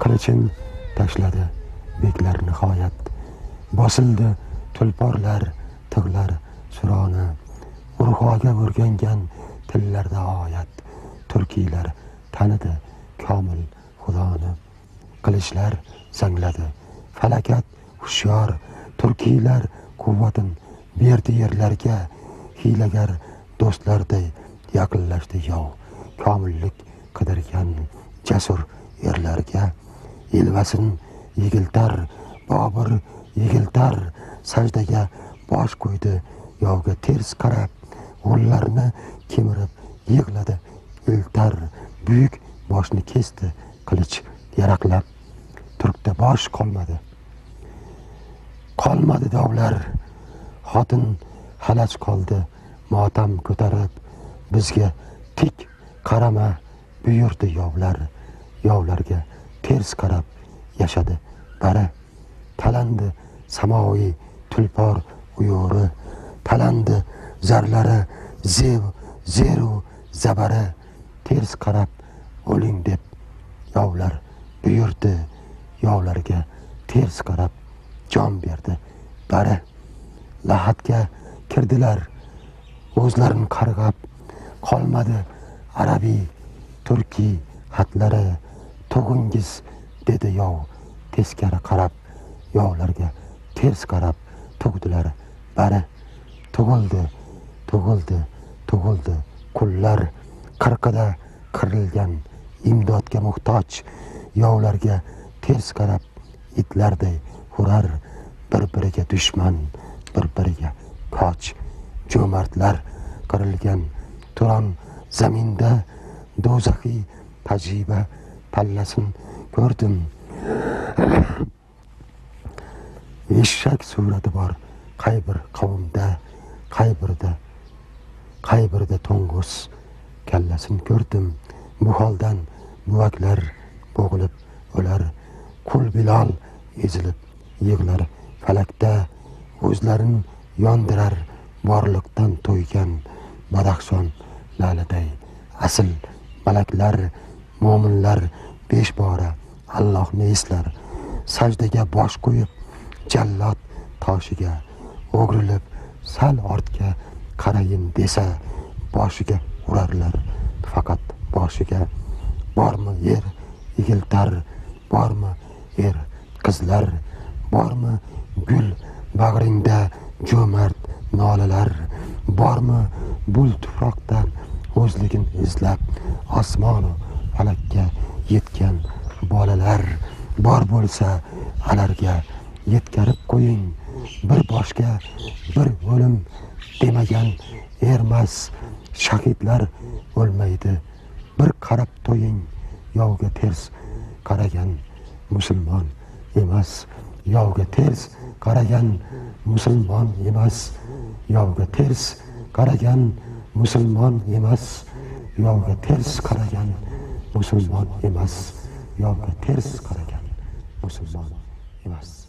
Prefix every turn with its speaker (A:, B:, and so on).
A: Qilichin tashladi beklar nihoyat. Bosildi tulporlar, tig'lar suroni. Urg'oga o'rgangan tillarda oyat. Turkiylar tanidi komil Xudoni. Qilichlar zangladi, falakat hushyor. Turkiylar quvvatin berdi yerlarga. Hiylagar do'stlarday yaqinlashdi yov. Komillik qidirgan jasur erlarga. Elvasin yigiltar, Bobur yigiltar. Sajdaga bosh qo'ydi yovga ters qarab. G'ullarni kemirib yig'ladi iltar. Buyuk boshni kesdi qilich yaraqlab. Turkda bosh qolmadi. Qolmadi dovlar. Xotin halaj qoldi motam ko'tarib. Bizga tik qarama buyurdi yovlar. Yovlarga ters qarab yashadi bari. Talandi samoviy tulpor uyuri. Talandi zarlari zev zeru zabari. Ters qarab o'ling deb yovlar buyurdi. Yovlarga ters qarab jon berdi bari. Lahatga kirdilar o'zlarini qarg'ab. Qolmadi arabiy turkiy xatlari. Tug'ingiz dedi yov teskari qarab. Yovlarga ters qarab tug'dilar bari. Tug'ildi, tug'ildi, tug'ildi qullar. Qirqida qirilgan imdodga muhtoj. Yovlarga ters qarab itlarday hurar. Bir-biriga dushman, bir-biriga koch. Jo'mardlar qirilgan Turon zaminda do'zaxiy tajriba pallasin ko'rdim. Eshak surati bor qay bir qavmda, qay birida to'ng'iz kallasin ko'rdim. Bu holdan buvaklar bo'g'ilib o'lar, qul Bilol ezilib yig'lar falakda. O'zlarin yondirar borliqdan to'ygan Badaxshon laliday asl malaklar. Mo'minlar 5 bora Allohni eslar. Sajdaga bosh qo'yib jallod toshiga o'grilib sal ortga qarayin desa boshiga urarlar faqat boshiga. Bormi er yigiltar, bormi er qizlar, bormi gul bag'ringda jo'mard nolalar, bormi bul tuproqdan o'zligin izlab osmonu falakka yetgan bolalar. Bor bo'lsa alarga yetkarib qo'ying. Bir boshga bir o'lim demagan ermas. Shahidlar o'lmaydi, bir qarab to'ying. Yovga ters qaragan musulmon emas. Yovga ters qaragan musulmon emas. Yovga ters qaragan musulmon emas. Yovga ters qaragan musulmon emas. Yovga ters qaragan musulmon emas.